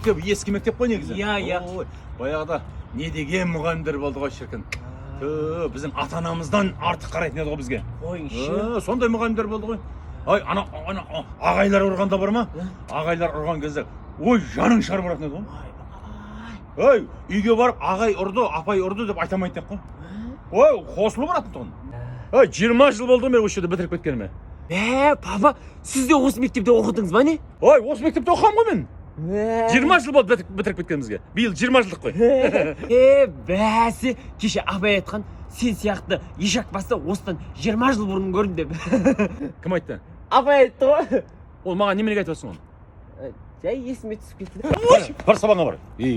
мектеп ескі мектеп қой негізі. Иә, иә. Ой, баяғыда не деген мұғалімдер болды ғой, шіркін. Ту, біздің ата анамыздан артық қарайтын еді ғой бізге. Қойыңызшы. Э, сондай мұғалімдер болды ғой. Ай, ана ағайлар ұрғанда бар ма? Ағайлар ұрған кезде, ой, жаның шығарып ұратын еді ғой. Ой, үйге барып ағай ұрды, апай ұрды деп айта алмайтын едік қой. Ой, қосылып ұратын тұғын. Ой, 20 жыл болды ғой мен осы жерде бітіріп кеткеніме. Мә, папа, сіз де осы мектепте оқыдыңыз ба, не? Ой, осы мектепте оқығанмын ғой мен. Мә. 20 жыл болды бітіріп кеткенімізге. Биыл 20 жылдық қой. Е, бәсе, кеше апай айтқан, сен сияқты ешак басты осыдан 20 жыл бұрын көрдім деп. Кім айтты? Апай айтты ғой. Ол маған неменеге айтып жатрсың оны? Жай есіме түсіп кетті. Бар, бар, сабағыңа бар. Ей.